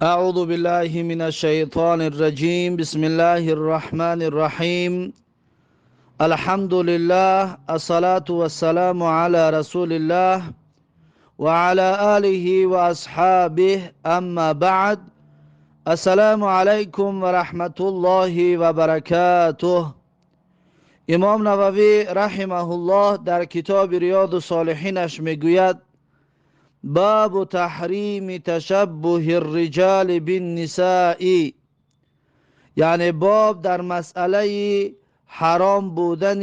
أعوذ بالله من الشيطان الرجيم. بسم الله الرحمن الرحيم. الحمد لله، الصلاة والسلام على رسول الله وعلى آله وأصحابه. أما بعد، السلام عليكم ورحمة الله وبركاته. امام نووی رحمه الله در کتاب ریاض الصالحینش میگوید: باب تحریم تشبه الرجال بالنساء، یعنی باب در مسئله حرام بودن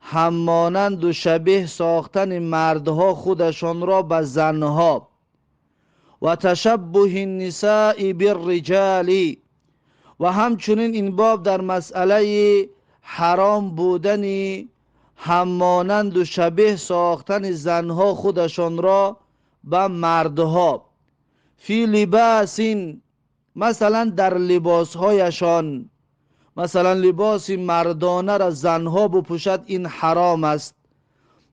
همانند و شبیه ساختن مردها خودشان را به زنها و تشبه النساء بالرجال، و همچنین این باب در مسئله حرام بودن همانند و شبیه ساختن زنها خودشان را به مردها، فی لباس، مثلا در لباسهایشان. مثلا لباس مردانه را زنها بپوشد، این حرام است،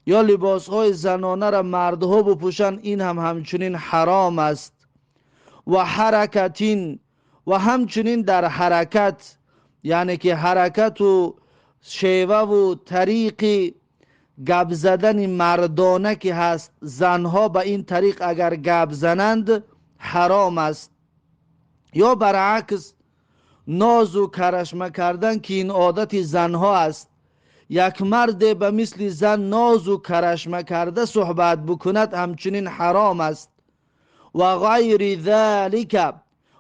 یا لباسهای زنانه را مردها بپوشند، این هم همچنین حرام است. و حرکتین، و همچنین در حرکت، یعنی که حرکت و شیوه و طریق گپ زدن مردانه که هست، زنها به این طریق اگر گپ زنند حرام است. یا برعکس ناز و کرشمه کردن که این عادت زنها است، یک مرد به مثل زن ناز و کرشمه کرده صحبت بکند، همچنین حرام است. و غیر ذلک،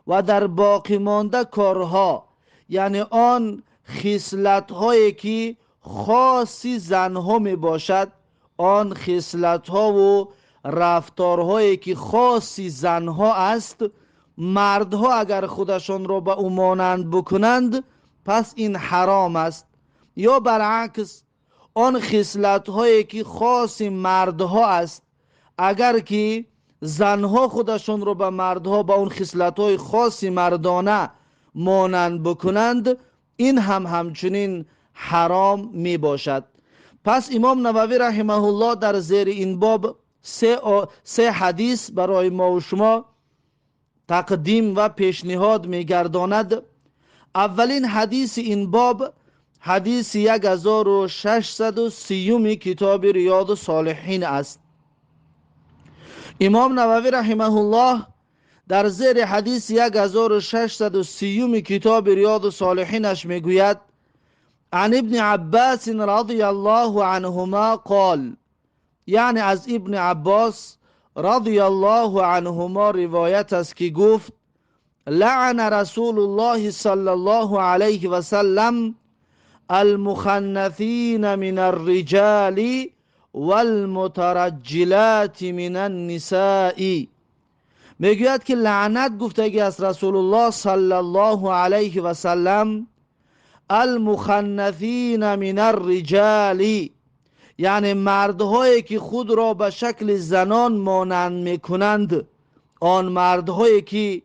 و در باقی مانده کارها، یعنی آن خصلت هایی که خاصی زنها می باشد، آن خصلت ها و رفتارهایی که خاصی زنها است، مردها اگر خودشان را به او مانند بکنند پس این حرام است. یا برعکس آن خصلت هایی که خاص مردها است، اگر که زنها خودشان را به مردها به اون خصلت های خاص مردانه مانند بکنند، این هم همچنین حرام می باشد. پس امام نووی رحمه الله در زیر این باب سه حدیث برای ما و شما تقدیم و پیشنهاد می گرداند. اولین حدیث این باب حدیث 1630 کتاب ریاض الصالحین است. امام نووی رحمه الله در زیر حدیث 1630 کتاب ریاض الصالحینش میگوید: عن ابن عباس رضی الله عنهما قال، یعنی از ابن عباس رضی الله عنهما روایت است که گفت: لعن رسول الله صلی الله علیه و سلم المخنثین من الرجال والمترجلات من النساء. میگوید که لعنت گفتگی است رسول الله صلی الله علیه و سلم المخنثین من الرجال، یعنی مردهایی که خود را به شکل زنان مانند میکنند، آن مردهایی که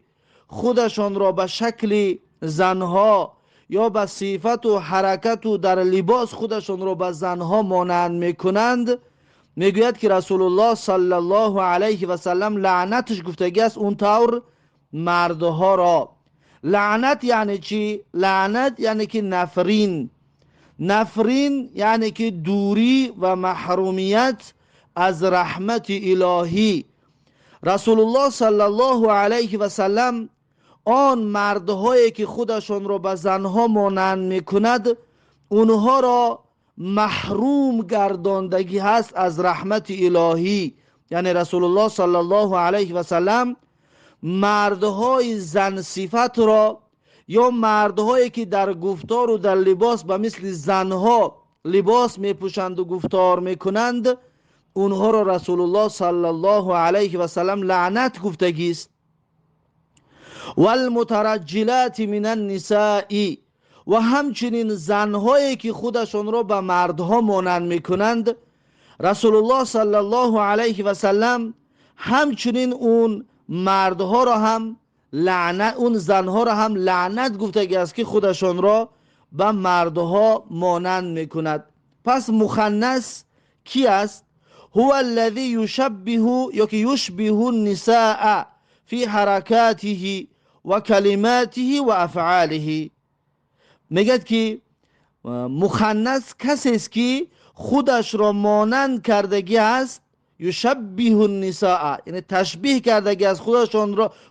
خودشان را به شکل زنها یا به صفت و حرکت و در لباس خودشان را به زنها مانند میکنند، میگوید که رسول الله صلی الله علیه و سلم لعنتش گفتگی است اون طور مردها را. لعنت یعنی چی؟ لعنت یعنی که نفرین، نفرین یعنی که دوری و محرومیت از رحمت الهی. رسول الله صلی الله علیه و سلم آن مردهایی که خودشان را به زنها مانند میکند، اونها را محروم گرداندگی هست از رحمت الهی. یعنی رسول الله صلی الله علیه و سلم مردهای زن صفت را یا مردهایی که در گفتار و در لباس به مثل زنها لباس میپوشند و گفتار میکنند، اونها را رسول الله صلی الله علیه و سلم لعنت گفتگی است. والمترجلات من النساء، و همچنین زنهایی که خودشان را به مردها مانند میکنند، رسول الله صلی الله علیه و سلم همچنین اون مردها را هم لعنت، اون زنها را هم لعنت گفتگی است که خودشان را به مردها مانند میکند. پس مخنث کی است؟ هو الذی یشبه یا که یشبه النساء. في حركاته وكلماته وأفعاله. میگد که مخنث کسی است که خودش را مانند کردگی است، یشبه النساء، یعنی تشبیه کردگی از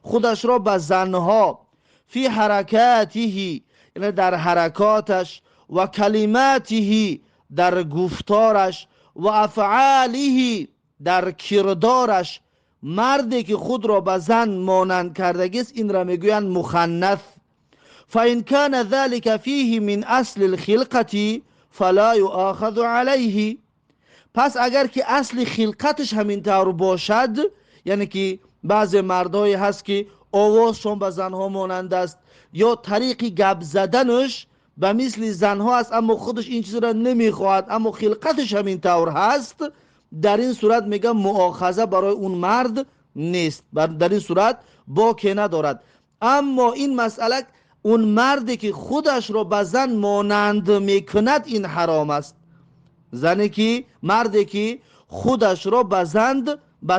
خودش را به زنها، فی حرکاته یعنی در حرکاتش، و کلماته در گفتارش، و افعاله در کردارش. مردی که خود را به زن مانند کردگی است این را میگویند مخنث. فإن كان ذلك فيه من اصل الخلقة فلا يؤاخذ عليه. پس اگر که اصل خلقتش همین طور باشد، یعنی که بعض مردایی هست که آوازشان به زنها مانند است یا طریق گپ زدنش به مثل زنها است، اما خودش این چیز را نمیخواهد، اما خلقتش همین طور هست، در این صورت میگم مؤاخذه برای اون مرد نیست، در این صورت باکی ندارد. اما این مسئله اون مردی که خودش را به زن مانند میکند این حرام است. زنی که مردی که خودش را به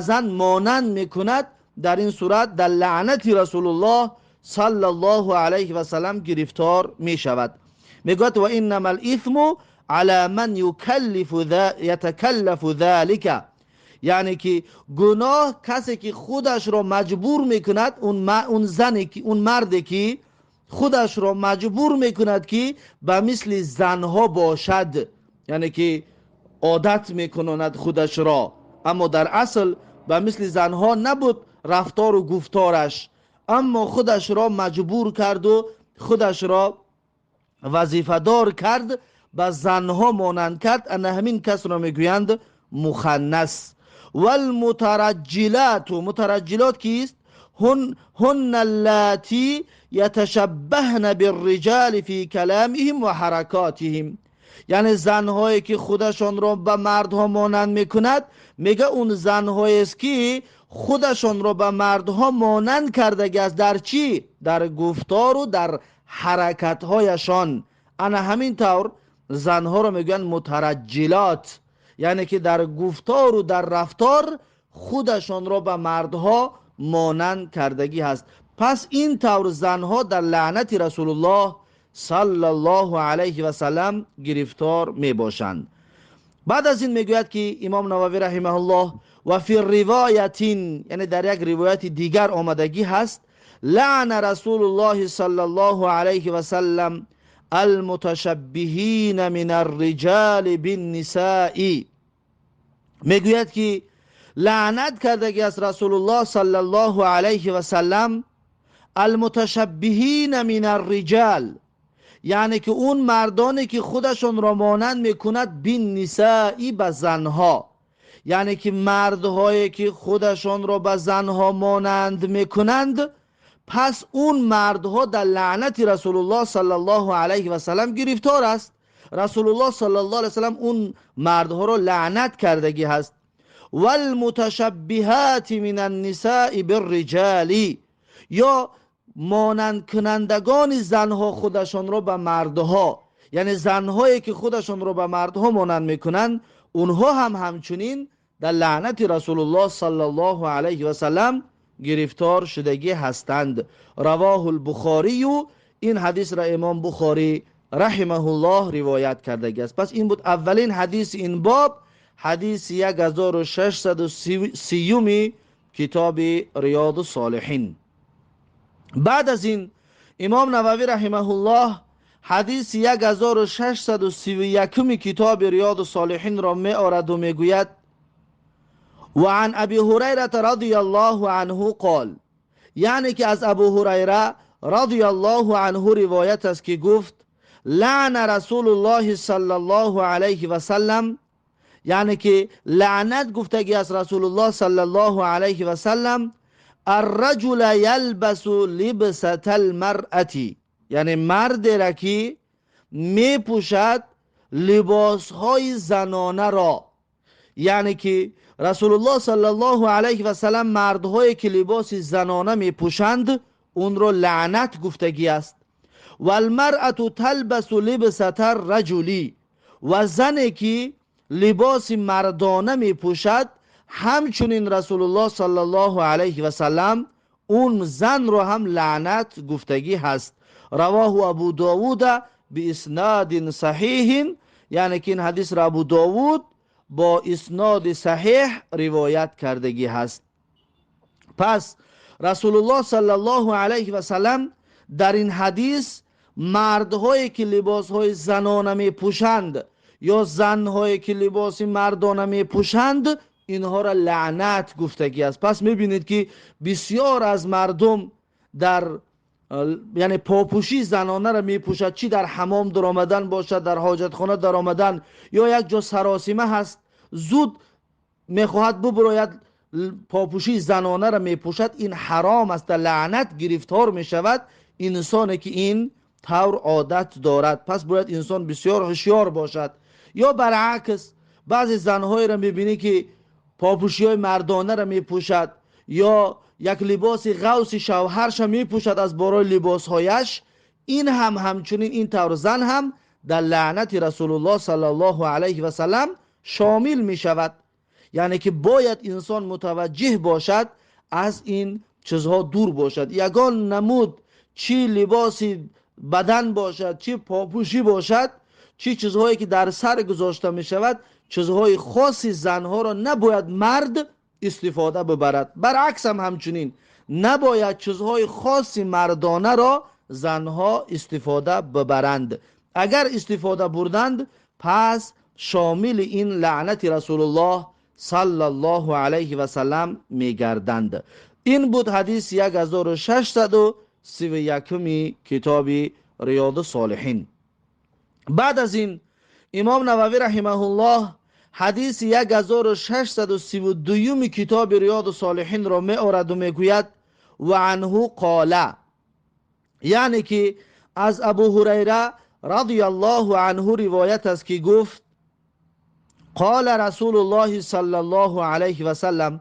زن مانند میکند در این صورت در لعنت رسول الله صلی الله علیه و سلم گرفتار میشود. میگوید و انما الاثم علی من یتکلف ذلک، یعنی که گناه کسی که خودش را مجبور میکند، اون زنی که اون مردی که خودش را مجبور میکند که به مثل زنها باشد، یعنی که عادت میکنند خودش را، اما در اصل به مثل زنها نبود رفتار و گفتارش، اما خودش را مجبور کرد و خودش را وظیفه دار کرد، به زنها مانند کرد. انا همین کس را میگویند مخنث. والمترجلات، مترجلات کیست؟ هن اللاتی یتشبهن بالرجال فی کلامهم و حرکاتهم، یعنی زنهایی که خودشان را به مردها مانند میکند. میگه اون زنهایی است که خودشان را به مردها مانند کردگی است، در چی؟ در گفتار و در حرکتهایشان. انا همین طور زنها را میگن مترجلات، یعنی که در گفتار و در رفتار خودشان را به مردها مانند کردگی هست. پس این طور زنها در لعنت رسول الله صلی الله علیه و سلم گرفتار می باشند. بعد از این میگوید که امام نووی رحمه الله و فی روایت، یعنی در یک روایت دیگر آمدگی هست، لعن رسول الله صلی الله علیه و سلم المتشبهین من الرجال بالنساء. میگوید که لعنت کردگی از رسول الله صلی الله علیه و سلم المتشبهین من الرجال، یعنی که اون مردانی که خودشون را مانند میکند بالنساء به زنها، یعنی که مردهایی که خودشون را به زنها مانند میکنند، پس اون مردها در لعنت رسول الله صلی الله علیه و سلم گرفتار است. رسول الله صلی الله علیه و سلم اون مردها را لعنت کردگی هست. والمتشبهات من النساء بالرجال، یا مانند کنندگان زنها خودشان را به مردها، یعنی زنهایی که خودشان را به مردها مانند میکنند، اونها هم همچنین در لعنت رسول الله صلی الله علیه و سلم گرفتار شدگی هستند. رواه البخاری، این حدیث را امام بخاری رحمه الله روایت کردگی است. پس این بود اولین حدیث این باب، حدیث 1630 کتاب ریاض الصالحین. بعد از این امام نووی رحمه الله حدیث 1631 کتاب ریاض الصالحین را می آورد و می گوید و عن ابی هریره رضی الله عنه قال، یعنی که از ابو هریره رضی الله عنه روایت است که گفت لعن رسول الله صلی الله علیه و سلم، یعنی که لعنت گفتگی از رسول الله صلی الله علیه و سلم الرجل یلبس لبسة المرأة، یعنی مرد را که می پوشد لباس های زنانه را، یعنی که رسول الله صلی الله علیه و سلم مردهایی که لباس زنانه می پوشند اون رو لعنت گفتگی است. والمرأة تلبس لبسة الرجل، و زنی که لباس مردانه می پوشد همچنین رسول الله صلی الله علیه و سلم Он зан ро ҳам лаънат гуфтагӣ ҳаст. Равоҳу Абу Довуда бииснадин саҳиҳин, яъне ки ин ҳадисро Абу Довуд бо исноди саҳиҳ ривоят кардагӣ ҳаст. Пас Расулуллоҳ саллаллоҳу алайҳи васаллам дар ин ҳадис мардҳое ки либосҳои занона мепӯшанд ё занҳое ки либоси мардона мепӯшанд, инҳоро лаънат гуфтагӣ аст. Пас мебинед, ки бисёр аз мардум дар яъне попӯшии занонаро мепӯшад, чӣ дар ҳамом даромадан бошад, дар ҳоҷатхона даромадан ё як ҷо саросима ҳаст, зуд мехоҳад бубурояд, попӯшии занонаро мепӯшад. Ин ҳаром аст, дар лаънат гирифтор мешавад инсоне ки ин тавр одат дорад. Пас бояд инсон бисёр ҳушёр бошад. Ё баръакс, баъзе занҳоеро мебинӣ, ки попӯшиҳои мардонаро мепӯшад ё як либоси ғавси шавҳарша мепӯшад аз борои либосҳояш. Ин ҳам ҳамчунин ин тавр зан ҳам дар лаънати Расулуллоҳ саллаллоҳу алайҳи васаллам шомил мешавад. Яъне ки бояд инсон мутаваҷҷиҳ бошад, аз ин чизҳо дур бошад. Ягон намуд, чӣ либоси бадан бошад, чӣ попӯшӣ бошад, чӣ чизҳое ки дар сар гузошта мешавад, чизҳои хоси занҳоро набояд мард истифода бибарад. Баръакс ҳам ҳамчунин набояд чизҳои хоси мардонаро занҳо истифода бибаранд. Агар истифода бурданд, пас шомили ин лаънати Расулуллоҳ саллаллоҳу алайҳи васаллам мегарданд. Ин буд ҳадиси 1631-уми китоби Риёду Солиҳин. Баъд аз ин Имом Нававӣ раҳимаҳуллоҳ ҳадиси 1632-юми китоби Риёду Солиҳинро меораду мегӯяд: ва анҳу қола, яъне ки аз Абу Ҳурайра радиаллоҳу анҳу ривоят аст, ки гуфт: қола Расулуллоҳи саллаллоҳу алайҳи васаллам.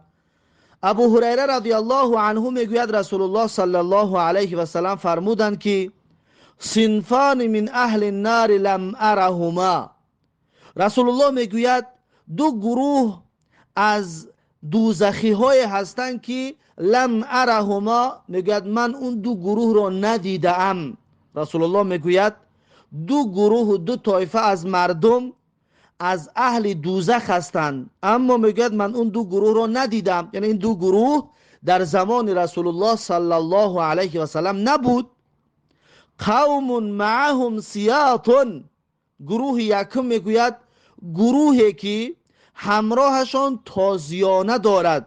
Абу Ҳурайра радиаллоҳу анҳу мегӯяд, Расулуллоҳ саллаллоҳу алайҳи васаллам фармуданд, ки синфони мин аҳли нари лам араҳума. Расулуллоҳ мегӯяд, ду гурӯҳ аз дӯзахиҳое ҳастанд, ки лам араҳума, мегӯяд, ман он ду гурӯҳро надидаам. Расулуллоҳ мегӯяд, ду гурӯҳу ду тоифа аз мардум аз аҳли дӯзах ҳастанд, аммо мегӯяд, ман он ду гурӯҳро надидам. Яъне ин ду гурӯҳ дар замони Расулуллоҳ саллаллоҳу алайҳи васаллам набуд. Қавмун маъаҳум сиятун, гурӯҳи якум, мегӯяд, гурӯҳе ки ҳамроҳашон тозиёна дорад,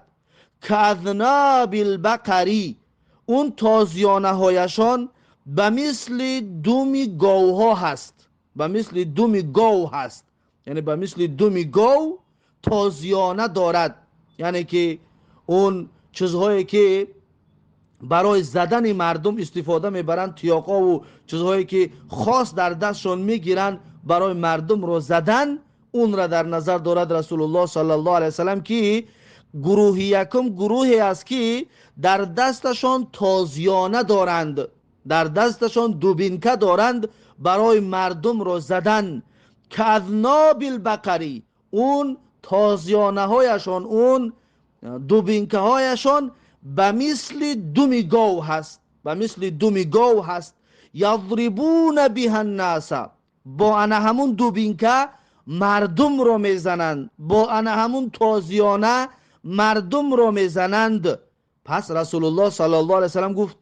каазнаби лбақарӣ, он тозиёнаҳояшон ба мисли думи говҳо ҳаст, ба мисли думи гов ҳаст, яъне ба мисли думи гов тозиёна дорад. Яъне ки он чизҳое ки барои задани мардум истифода мебаранд, тиёқову чизҳое ки хос дар дастшон мегиранд барои мардумро задан, онра дар назар дорад Расулуллоҳ саллаллоҳу алайҳи васаллам, ки гурӯҳи якум гурӯҳе аст, ки дар дасташон тозиёна доранд, дар дасташон дубинка доранд барои мардумро задан. Каазноби лбақарӣ, он тозиёнаҳояшон, он дубинкаҳояшон ба мисли думи гов ҳаст, ба мисли думи гов ҳаст. Язрибуна биҳа ннаса, бо ана ҳамун дубинка мардумро мезананд, бо ана ҳамун тозиёна мардумро мезананд. Пас Расулуллоҳ саллаллоҳу алайҳи васаллам гуфт,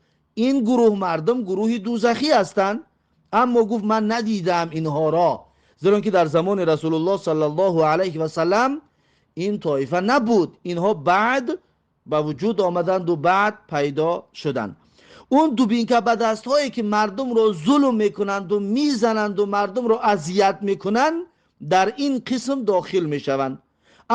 ин гурӯҳ мардум гурӯҳи дӯзахӣ ҳастанд, аммо гуфт, ман надидаам инҳоро, зеро ки дар замони Расулуллоҳ саллаллоҳу алайҳи васаллам ин тоифа набуд. Инҳо баъд ба вуҷуд омаданду баъд пайдо шуданд. Он дубинка ба дастҳое ки мардумро зулм мекунанду мезананду мардумро азият мекунанд, дар ин қисм дохил мешаванд.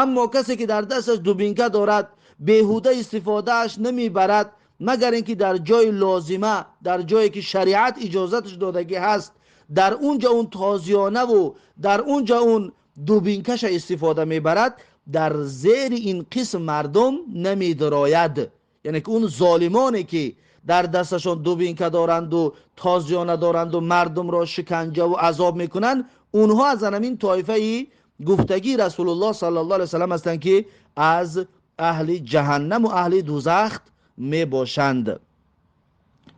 Аммо касе ки дар дасташ дубинка дорад, беҳуда истифодааш намебарад, магар ин ки дар ҷои лозима, дар ҷое ки шариат иҷозаташ додагӣ ҳаст, дар он ҷо он тозиёнаву дар он ҷо он дубинкаша истифода мебарад, дар зери ин қисм мардум намедирояд. Яъне ки он золимоне ки дар дасташон дубинка доранду тозиёна доранду мардумро шиканҷаву азоб мекунанд, онҳо аз ҳамин тоифаи гуфтагии Расулуллоҳ саллаллоҳу алайҳи васаллам ҳастанд, ки аз аҳли ҷаҳаннаму аҳли дӯзах мебошанд.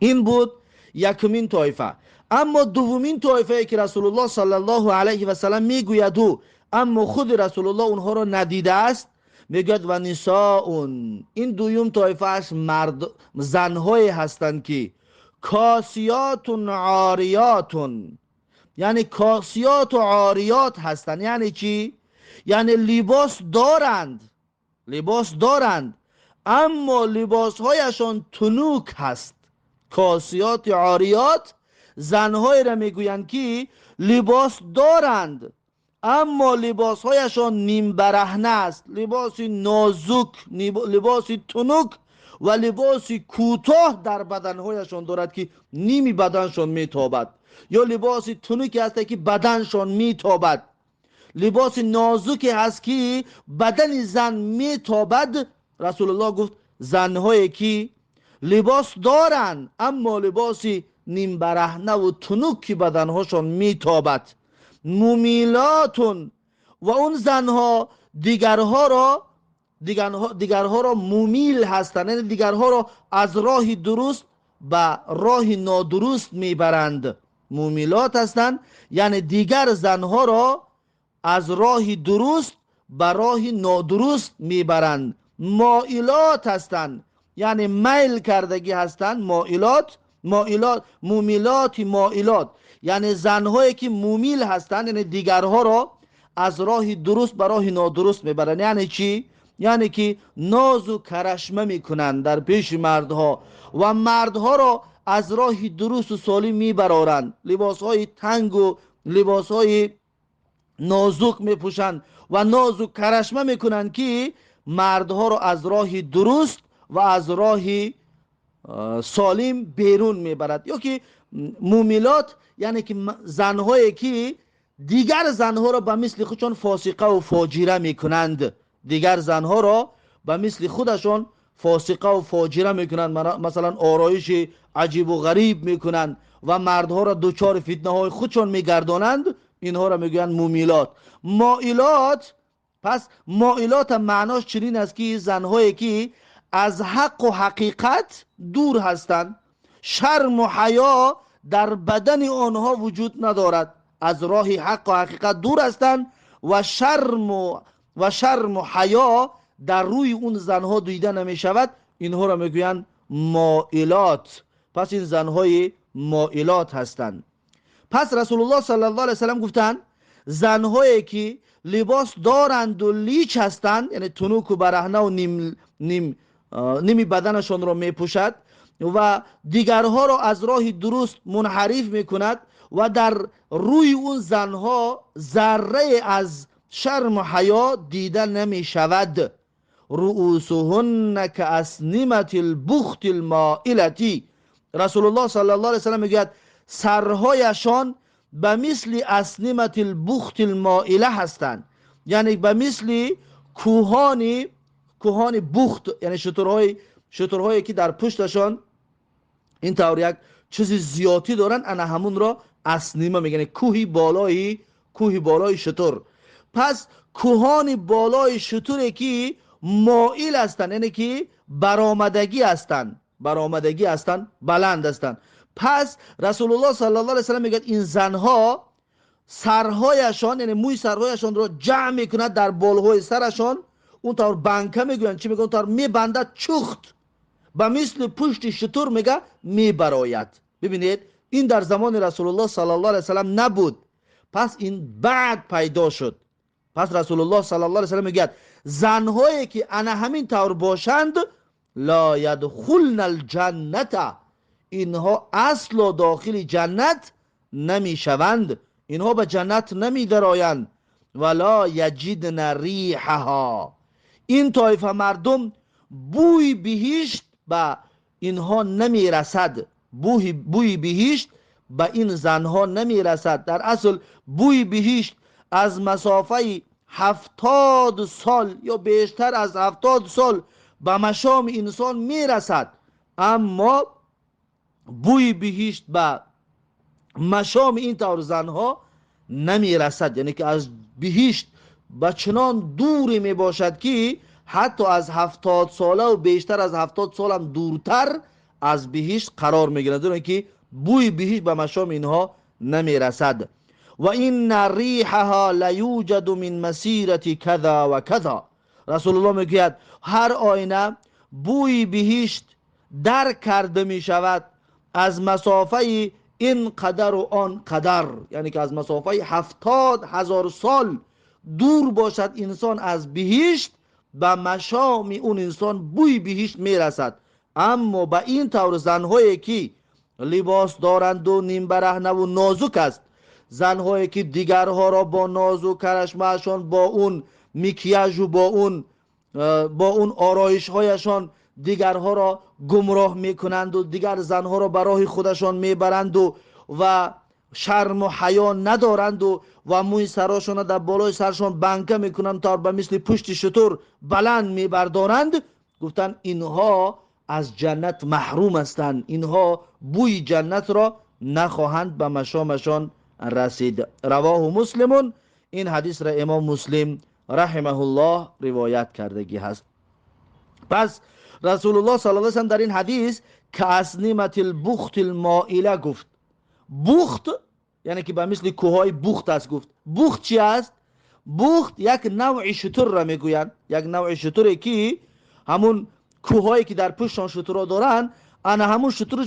Ин буд якумин тоифа. Аммо дуввумин тоифае, ки Расулуллоҳ саллаллоҳу алайҳи васалам мегӯяду, аммо худи Расулуллоҳ онҳоро надидааст, мегӯяд: ва нисоун, ин дуюм тоифааш мард занҳое ҳастанд, ки косиётун ориётун, яъне косиёту ориёт ҳастанд. Яъне чӣ? Яъне либос доранд, либос доранд, аммо либосҳояшон тунук ҳаст. Косиёти ориёт занҳоеро мегӯянд, ки либос доранд, аммо либосҳояшон нимбараҳна аст, либоси нозук, либоси тунук ва либоси кӯтоҳ дар баданҳояшон дорад, ки ними баданшон метобад, ё либоси тунуке ҳаст, ки баданшон метобад, либоси нозуке ҳаст, ки бадани зан метобад. Расулуллоҳ гуфт: занҳое, ки либос доранд, аммо либоси нимбараҳнаву тунук, ки баданҳошон метобад, мумилотун, ва он занҳо дигарҳоро мумил ҳастанд, яъне дигарҳоро аз роҳи дуруст ба роҳи нодуруст мебаранд. Мумилот ҳастанд, яъне дигар занҳоро аз роҳи дуруст ба роҳи нодуруст мебаранд. Моилот ҳастанд, яъне майл кардагӣ ҳастанд. Моилот, моилот, мумилоти моилот, яъне занҳое, ки мумил ҳастанд, яъне дигарҳоро аз роҳи дуруст ба роҳи нодуруст мебаранд. Яъне чӣ? Яъне ки нозу карашма мекунанд дар пеши мардҳо ва мардҳоро аз роҳи дурусту солим мебароранд. Либосҳои тангу либосҳои нозук мепӯшанд ва нозу карашма мекунанд, ки мардҳоро аз роҳи дуруст ва аз роҳи солим берун мебарад. Ё ки мумилот, яъне ки занҳое, ки дигар занҳоро ба мисли худшон фосиқаву фоҷира мекунанд, дигар занҳоро ба мисли худашон фосиқаву фоҷира мекунанд, масалан, ороиши аҷибу ғариб мекунанд ва мардҳоро дучори фитнаҳои худшон мегардонанд. Инҳоро мегӯянд мумилот. Моилот, пас моилота маънош чунин аст, ки занҳое, ки аз ҳаққу ҳақиқат дур ҳастанд, шарму ҳаё дар бадани онҳо вуҷуд надорад, аз роҳи ҳаққу ҳақиқат дур ҳастанд ва шарму ҳаё дар рӯи он занҳо дида намешавад. Инҳоро мегӯянд моилот. Пас ин занҳои моилот ҳастанд. Пас Расулуллоҳ саллаллоҳу алайҳи васаллам гуфтанд: занҳое, ки либос доранду лич ҳастанд, яъне тунуку бараҳнаву ними баданашонро мепӯшад ва дигарҳоро аз роҳи дуруст мунҳариф мекунад ва дар рӯи он занҳо заррае аз шарму ҳаё дида намешавад. руусуҳунна кааснимати лбухти лмоилати. Расулуллоҳ саллаллоҳу алайҳи васаллам мегӯяд: сарҳояшон ба мисли аснимати лбухти лмоила ҳастанд, яъне ба мисли кӯҳони бухт, яъне шутурҳое, ки дар пушташон ин тавр як чизи зиётӣ доранд, ана ҳамунро аснима мегӯянд, кӯҳи болои шутур. Пас кӯҳони болои шутуре, ки моил ҳастанд, яъне ки баромадагӣ ҳастанд, баланд ҳастанд. Пас Расулуллоҳ саллаллоҳу алайҳи васаллам мегӯяд: ин занҳо сарҳояшон, яъне мӯи сарҳояшонро ҷамъ мекунад дар болҳои сарашон, он тавр банка мегӯянд, чӣ мегӯянд, он тавр мебандад, чухт ба мисли пушти шутур, мега, мебарояд. Бибинед, ин дар замони Расулуллоҳ саллаллоҳу алайҳи васаллам набуд, пас ин баъд пайдо шуд. Пас Расулуллоҳ саллаллоҳу алайҳи васаллам мегӯяд: занҳое, ки ана ҳамин тавр бошанд, ла ядхулна алҷанната, инҳо асло дохили ҷаннат намешаванд, инҳо ба ҷаннат намедароянд. ва ла яҷидна риҳаҳо, ин тоифа мардум бӯи биҳишт ба инҳо намерасад, бӯи биҳишт ба ин занҳо намерасад. Дар асл бӯи биҳишт аз масофаи 70 сол ё бештар аз 70 сол ба машоми инсон мерасад, аммо бӯи биҳишт ба машоми ин тавр занҳо намерасад, яъне ки аз биҳишт ба чунон дуре мебошад, ки ҳатто аз 70 сола ва бештар аз 70 сол ҳам дуртар аз биҳишт қарор мегиранд, зеро ки бӯи биҳишт ба машоми инҳо намерасад. Ва инна риҳаҳа лаюҷаду мин масирати каза ва каза. Расулуллоҳ мегӯяд ҳар оина бӯи биҳишт дарк карда мешавад аз масофаи ин қадару он қадар, яъне ки аз масофаи 70 ҳазор сол дур бошад инсон аз биҳишт, ба машоми он инсон бӯи биҳишт мерасад. Аммо ба ин тавр занҳое ки либос доранду нимбараҳнаву нозук аст, занҳое ки дигарҳоро бо нозу карашмаашон, бо он микияжу бо он ороишҳояшон дигарҳоро гумроҳ мекунанду дигар занҳоро ба роҳи худашон мебаранду ва шарму ҳаё надоранду ва мӯи сарошонро дар болои саршон банка мекунанд, то ба мисли пушти шутур баланд мебардоранд, гуфтанд инҳо аз ҷаннат маҳрум ҳастанд, инҳо бӯи ҷаннатро нахоҳанд ба машомашон расид. Равоҳу Муслимун. Ин ҳадисро имом Муслим раҳимаҳуллоҳ ривоят кардагӣ ҳаст. Пас Расулуллоҳ саллаллоҳу алайҳи васаллам дар ин ҳадис каасниматил бухтил моила гуфт. Бухт яъне ки ба мисли кӯҳҳои бухт аст гуфт. Бухт чи аст? Бухт як навъи шутурро мегӯянд, як навъи шутуре ки ҳамун кӯҳҳое ки дар пуштшон шутурҳо доранд, ана ҳамун шутурш,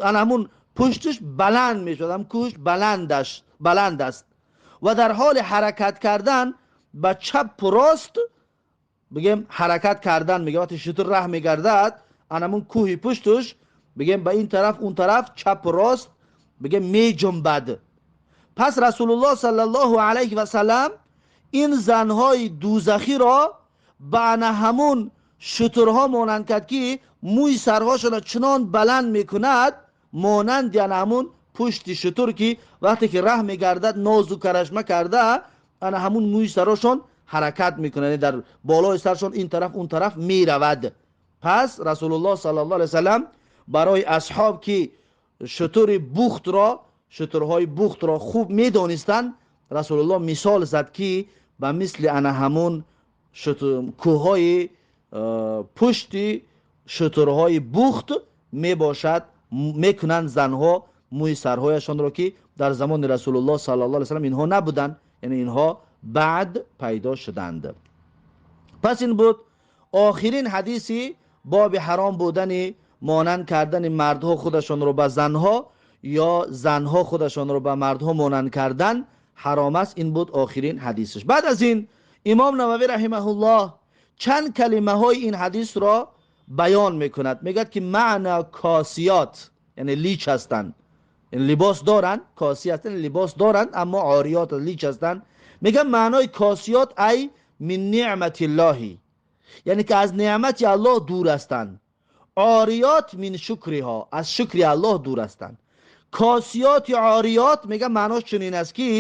ана ҳамун пушташ баланд мешавад, ҳам кӯҳш баланд аст ва дар ҳоли ҳаракат кардан ба чапу рост бигем ҳаракат кардан мегӯяд. Вақте шутур раҳ мегардад, ана ҳамун кӯҳи пуштуш бигем ба ин тараф он тараф чапу рост бигем меҷунбад. Пас Расулуллоҳ саллаллоҳу алайҳи васаллам ин занҳои дӯзахиро ба ана ҳамун шутурҳо монанд кард ки мӯи сарҳошонро чунон баланд мекунад, монанди ана ҳамун пушти шутур ки вақте ки раҳ мегардад нозу карашма карда ана ҳамун мӯи сарошон ҳаракат мекунад, яъне дар болои саршон ин тараф он тараф меравад. Пас Расулуллоҳ саллаллоҳу алайҳи васаллам барои асҳоб ки шутури бухтро, шутурҳои бухтро хуб медонистанд, Расулуллоҳ мисол зад ки ба мисли ана ҳамун кӯҳҳои пушти шутурҳои бухт мебошад, мекунанд занҳо мӯи сарҳояшонро ки дар замони Расулуллоҳ саллаллоҳу алайҳи васаллам инҳо набуданд, яъне инҳо баъд пайдо шуданд. Пас ин буд охирин ҳадиси боби ҳаром будани монанд кардани мардҳо худашонро ба занҳо ё занҳо худашонро ба мардҳо монанд кардан ҳаром аст. Ин буд охирин ҳадисаш. Баъд аз ин имом Нававӣ раҳимаҳуллоҳ чанд калимаҳои ин ҳадисро баён мекунад. Мегӯяд ки маъна косиёт, яъне лич ҳастанд, либос доранд, коси ҳастанд, либос доранд, аммо ориёт лич ҳастанд. Мегӯяд маънои косиёт ай мин неъматиллоҳи, яъне ки аз неъмати Аллоҳ дур ҳастанд. Ориёт мин шукриҳо, аз шукри Аллоҳ дур ҳастанд. Косиёти ориёт мегӯяд маънош чунин аст ки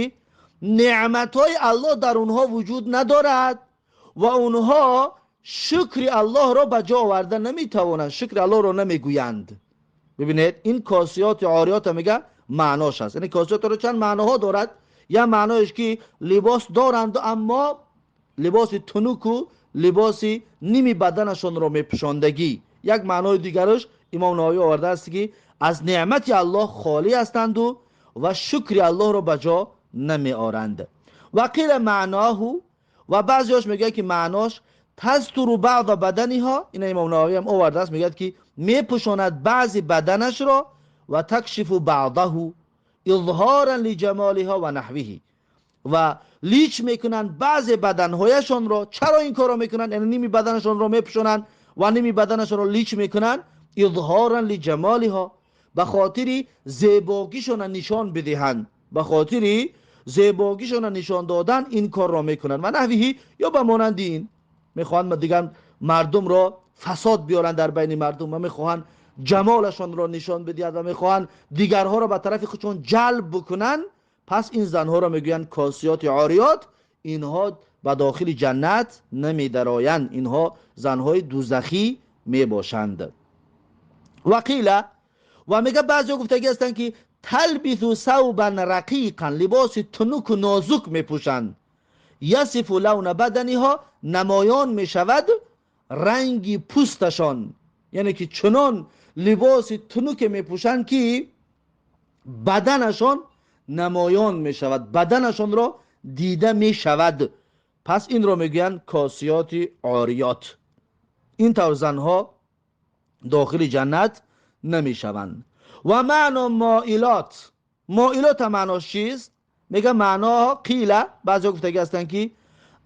неъматҳои Аллоҳ дар онҳо вуҷуд надорад ва онҳо шукри Аллоҳро ба ҷо оварда наметавонанд, шукри Аллоҳро намегӯянд. Бибинед, ин косиёти ориёт мегӯяд маънош аст. Яъне косиётро чанд маъноҳо дорад. Як маъноеш ки либос доранд, аммо либоси тунуку либоси ними баданашонро мепӯшондагӣ. Як маънои дигараш имом Нававӣ овардааст ки аз неъмати Аллоҳ холӣ ҳастанду ва шукри Аллоҳро ба ҷо намеоранд. Ва қила маъноҳу, ва баъзеҳош мегӯяд ки маънош тастуру баъда баданиҳо, ина имом Нававӣ ҳам овардааст, мегӯяд ки мепӯшонад баъзи баданашро ва такшифу баъдаҳу изҳоран лиҷамолиҳо ва наҳвиҳи, ва лич мекунанд баъзе баданҳояшонро. Чаро ин корро мекунанд? Яъне ними баданашонро мепӯшонанд ва ними баданашонро лич мекунанд, изҳоран лиҷамолиҳо, ба хотири зебогишона нишон бидиҳанд, ба хотири зебогишона нишон додан ин корро мекунанд. Ва наҳвиҳи, ё ба монанди ин мехоҳанд дигар мардумро фасод биёранд дар байни мардум ва мехоҳанд ҷамолашонро нишон бидиҳанд ва мехоҳанд дигарҳоро ба тарафи худшон ҷалб бикунанд. Пас ин занҳоро мегӯянд косиёти ориёт, инҳо ба дохили ҷаннат намедароянд, инҳо занҳои дӯзахӣ мебошанд. Ва қила, ва мега баъзеҳо гуфтагӣ ҳастанд ки талбису савбан рақиқан, либоси тунуку нозук мепӯшанд, ясифу лавна баданиҳо, намоён мешавад ранги пӯсташон, яъне ки чунон либоси тунуке мепӯшанд, ки баданашон намоён мешавад, баданашонро дида мешавад. Пас инро мегӯянд косиёти ориёт. Ин тавр занҳо дохили ҷаннат намешаванд. Ва маъно моилот, моилот маънош чист? Мега маъно қила, баъзеҳо гуфтагӣ ҳастанд, ки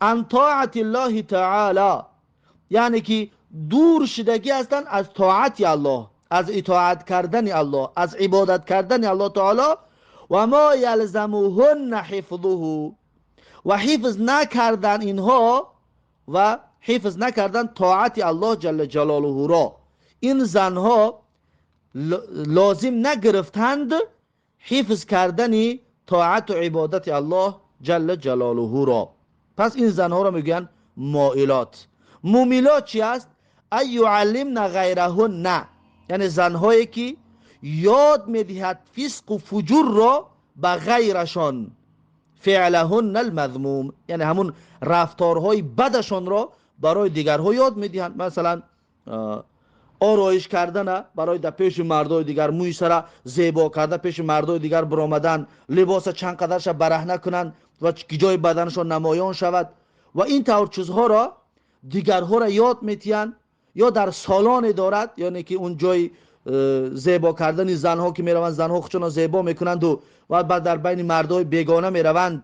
ан тоати ллоҳи таоло, яъне ки дур шудагӣ ҳастанд аз тоати Аллоҳ, аз итоат кардани Аллоҳ, аз ибодат кардани Аллоҳ таоло. Ва мо ялзамуҳунна ҳифзуҳу, ва ҳифз накардан инҳо, ва ҳифз накардан тоати Аллоҳ ҷалла ҷалолуҳуро. Ин занҳо лозим нагирифтанд ҳифз кардани тоату ибодати Аллоҳ ҷалла ҷалолуҳуро. Пас ин занҳоро мегӯянд моилот. Мумилот чи аст? Ай юаллимна ғайраҳунна, яъне занҳое ки ёд медиҳад фисқу фуҷурро ба ғайрашон. Феълаҳунна алмазмум, яъне ҳамун рафторҳои бадашонро барои дигарҳо ёд медиҳанд. Масалан, ороиш кардана барои дар пеши мардои дигар, мӯи сара зебо карда пеши мардои дигар биромадан, либоса чанд қадарша бараҳна кунанд ва ҷои баданашон намоён шавад ва ин тавр чизҳоро дигарҳоро ёд метиҳанд. Ё дар солоне дорад, яъне ки он ҷои зебо кардани занҳо ки мераванд, занҳо худшонро зебо мекунанду ва баъд дар байни мардҳои бегона мераванд,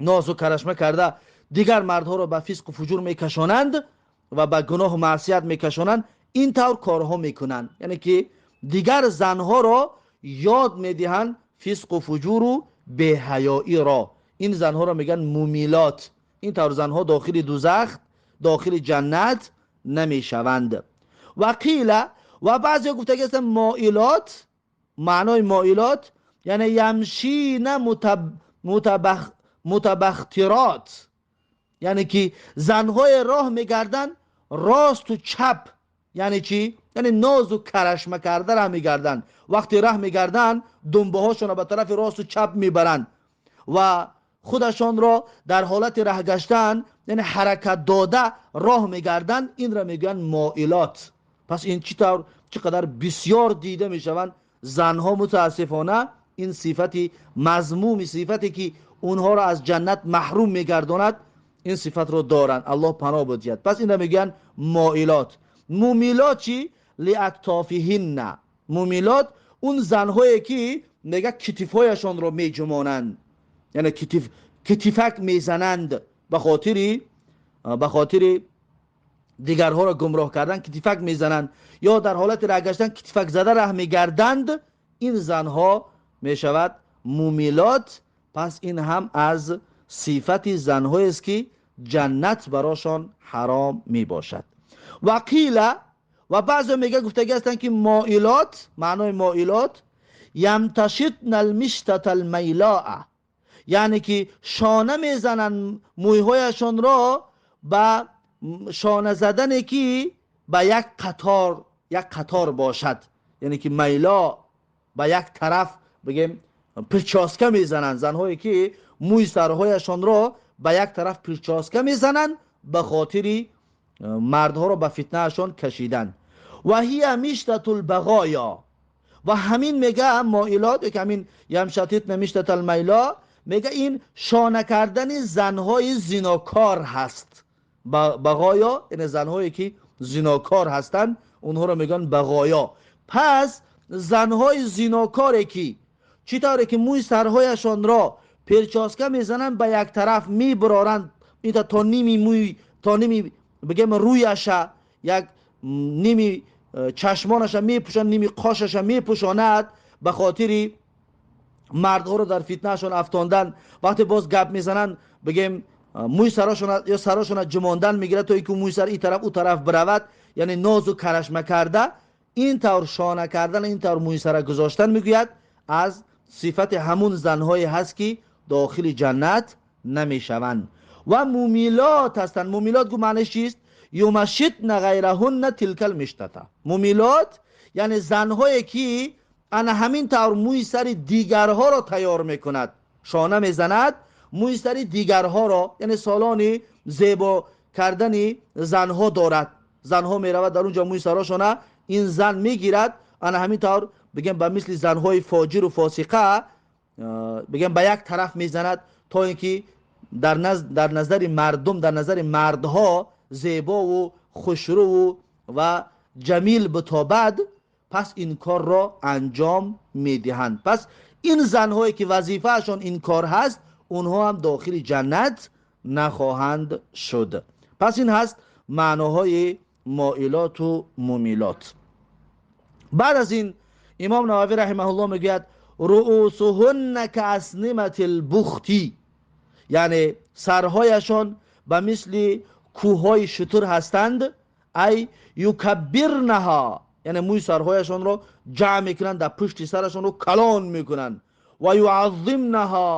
нозу карашма карда дигар мардҳоро ба фисқу фуҷур мекашонанд ва ба гуноҳу маъсият мекашонанд. Ин тавр корҳо мекунанд, яъне ки дигар занҳоро ёд медиҳанд фисқу фуҷуру беҳаёиро. Ин занҳоро мегӯянд мумилот. Ин тавр занҳо дохили дузах, дохили ҷаннат намешаванд. Ва қила, ва баъзеҳо гуфтагӣ ҳастанд, моилот, маънои моилот яъне ямшина мутабахтирот, яъне ки занҳое роҳ мегарданд росту чап. Яъне чӣ? Яъне нозу карашма карда раҳ мегарданд. Вақте раҳ мегарданд, думбаҳошонро ба тарафи росту чап мебаранд ва худашонро дар ҳолати раҳ гаштан, яъне ҳаракат дода роҳ мегарданд. Инро мегӯянд моилот. Пас ин чӣ тавр, чӣ қадар бисёр дида мешаванд занҳо, мутаассифона ин сифати мазмуми, сифате ки онҳоро аз ҷаннат маҳрум мегардонад, ин сифатро доранд. Аллоҳ паноҳ бидиҳад. Пас инро мегӯянд моилот. Мумилот чӣ? Лиактофиҳинна. Мумилот он занҳое ки мега китифҳояшонро меҷумонанд, яъне китифак мезананд, ба хотири дигарҳоро гумроҳ кардан китифак мезананд, ё дар ҳолати раҳ гаштан китифак зада раҳ мегарданд. Ин занҳо мешавад мумилот. Пас ин ҳам аз сифати занҳоест, ки ҷаннат барошон ҳаром мебошад. Ва қила, ва баъзе мега гуфтагӣ ҳастанд, ки моилот, маънои моилот ямташитна алмиштата алмайлоа, яъне ки шона мезананд мӯйҳояшонро ба шона задане ки ба як қатор, як қатор бошад, яъне ки майло ба як тараф, бигем, прическа мезананд. Занҳое ки мӯи сарҳояшонро ба як тараф прическа мезананд ба хотири мардҳоро ба фитнаашон кашидан. Ва ҳия миштатул бағоё, ва ҳамин мега моилот, ки ҳамин ямшатитна миштатал майло, мега ин шона кардани занҳои зинокор ҳаст. Бағоё яъне занҳое ки зинокор ҳастанд, онҳоро мегӯянд бағоё. Пас занҳои зинокоре ки чӣ тавре ки мӯи сарҳояшонро прическа мезананд, ба як тараф мебароранд, инта то ними мӯй, то ними, бигем, рӯяша, як ними чашмонаша мепӯшанд, ними қошаша мепӯшонад ба хотири мардҳоро дар фитнаашон афтондан. Вақте боз гап мезананд, бигем, мӯи сарошона ё сарошона ҷумондан мегирад, то ин ки мӯи сар ин тараф, ӯ тараф биравад, яъне нозу карашма карда ин тавр шона кардан, ин тавр мӯи сара гузоштан, мегӯяд, аз сифати ҳамун занҳое ҳаст, ки дохили ҷаннат намешаванд ва мумилот ҳастанд. Мумилот гу маънаш чист? Юмашитна ғайраҳунна тилкал миштата. Мумилот яъне занҳое ки ана ҳамин тавр мӯи сари дигарҳоро тайёр мекунад, шона мезанад мӯи сари дигарҳоро, яъне солони зебо кардани занҳо дорад. Занҳо меравад дар унҷо мӯи сарошона ин зан мегирад, ана ҳамин тавр бигем ба мисли занҳои фоҷиру фосиқа бигем ба як тараф мезанад, то ин ки дар назари мардум, дар назари мардҳо зебову хушрӯву ва ҷамил битобад. Пас ин корро анҷом медиҳанд. Пас ин занҳое ки вазифаашон ин кор ҳаст, онҳо ҳам дохили ҷаннат нахоҳанд шуд. Пас ин ҳаст маъноҳои моилоту мумилот. Баъд аз ин имом Нававӣ раҳимаҳуллоҳ мегӯяд: руусуҳунна кааснимати лбухти, яъне сарҳояшон ба мисли кӯҳҳои шутур ҳастанд. Ай юкаббирнаҳо, яъне мӯи сарҳояшонро ҷамъ мекунанд, дар пушти сарашонро калон мекунанд. Ва юаззимнаҳо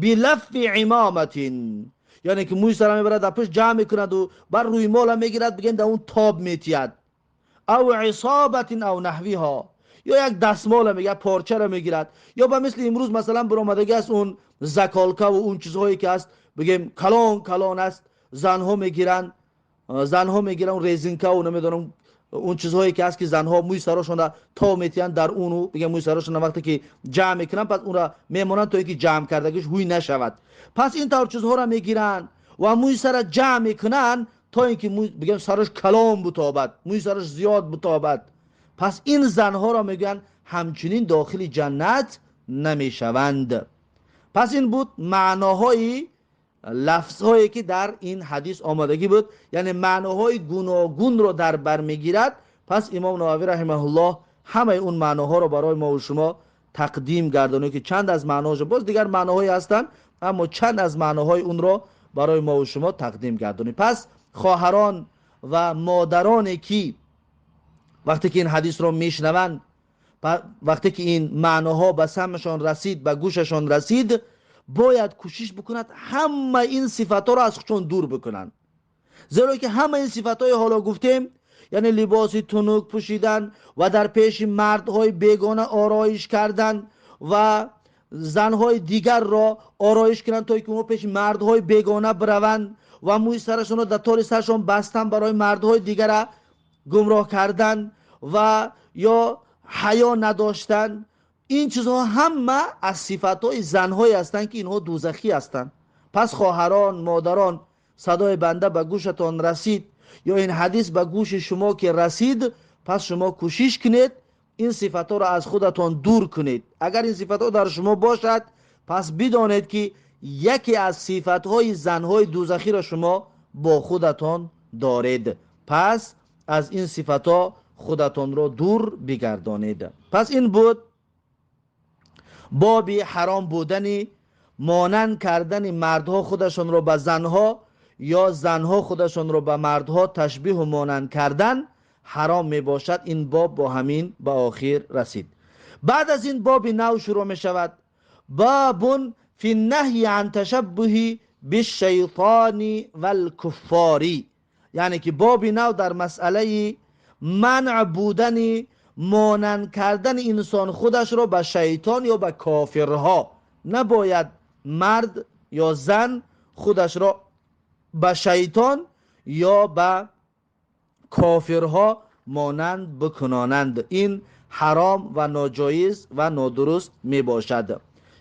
билаффи имоматин, яъне ки мӯи сара мебарад, дар пушт ҷамъ мекунаду бар рӯймола мегирад, бигем дар он тоб метиҳад. Ав исобатин ав наҳвиҳо, ё як дастмола мегирад, порчаро мегирад, ё ба мисли имрӯз масалан баромадагӣ аст он заколкаву он чизҳое ки аст, бигем калон калон аст, занҳо мегиранд, занҳо мегиранд резинкаву намедонам он чизҳое ки аст ки занҳо мӯи сарошонро то метиҳанд дар уну, бигем мӯи сарошонро вақте ки ҷамъ мекунанд, пас онро мемонанд то ин ки ҷамъ кардагиш ҳуй нашавад. Пас ин тавр чизҳоро мегиранд ва мӯи сара ҷамъ мекунанд то ин ки бигем сараш калон битобад, мӯи сараш зиёд битобад. Пас ин занҳоро мегӯянд ҳамчунин дохили ҷаннат намешаванд. Пас ин буд маъноҳои лафзҳое ки дар ин ҳадис омадагӣ буд, яъне маъноҳои гуногунро дар бар мегирад. Пас имом Нававӣ раҳимаҳуллоҳ ҳамаи он маъноҳоро барои мо ва шумо тақдим гардонид, ки чанд аз маъноҳош, боз дигар маъноҳое ҳастанд, аммо чанд аз маъноҳои онро барои мо ва шумо тақдим гардонид. Пас хоҳарон ва модароне ки вақте ки ин ҳадисро мешунаванд, вақте ки ин маъноҳо ба самъшон расид, ба гӯшашон расид, бояд кӯшиш бикунад ҳама ин сифатҳоро аз худшон дур бикунанд. Зеро ки ҳама ин сифатҳои ҳоло гуфтем, яъне либоси тунук пӯшидан ва дар пеши мардҳои бегона ороиш кардан ва занҳои дигарро ороиш кунанд то ки онҳо пеши мардҳои бегона бираванд ва мӯи сарашонро дар тори сарашон бастан барои мардҳои дигара гумроҳ кардан ва ё ҳаё надоштан, ин чизҳо ҳама аз сифатҳои занҳое ҳастанд ки инҳо дӯзахӣ ҳастанд. Пас хоҳарон, модарон, садои банда ба гӯшатон расид ё ин ҳадис ба гӯши шумо ки расид, пас шумо кӯшиш кунед ин сифатҳоро аз худатон дур кунед. Агар ин сифатҳо дар шумо бошад, пас бидонед ки яке аз сифатҳои занҳои дӯзахиро шумо бо худатон доред. Пас аз ин сифатҳо худатонро дур бигардонед. Пас ин буд боби ҳаром будани монанд кардани мардҳо худашонро ба занҳо ё занҳо худашонро ба мардҳо ташбиҳу монанд кардан ҳаром мебошад. Ин боб бо ҳамин ба охир расид. Баъд аз ин боби нав шурӯъ мешавад. Бабун фи наҳйи ан ташаббуҳи бишшайтони валкуффори, яъне ки боби нав дар масъалаи манъ будани монанд кардани инсон худашро ба шайтон ё ба кофирҳо. Набояд мард ё зан худашро ба шайтон ё ба кофирҳо монанд бикунонанд. Ин ҳаром ва ноҷоиз ва нодуруст мебошад.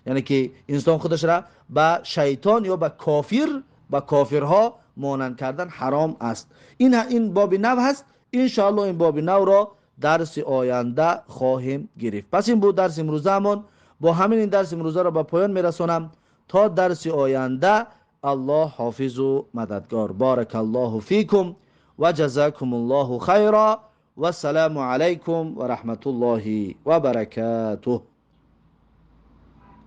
Яъне ки инсон худашро ба шайтон ё ба кофир, ба кофирҳо монанд кардан ҳаром аст. Ин боби нав ҳаст. Иншоаллоҳ ин боби навро дарси оянда хоҳем гирифт. Пас ин буд дарси имрӯзаамон. Бо ҳамин ин дарси имрӯзаро ба поён мерасонам. То дарси оянда аллоҳ ҳофизу мададгор. Баракаллоҳу фикум ва ҷазакумуллоҳу хайра. Вассалому алайкум ва раҳматуллоҳи ва баракатуҳ.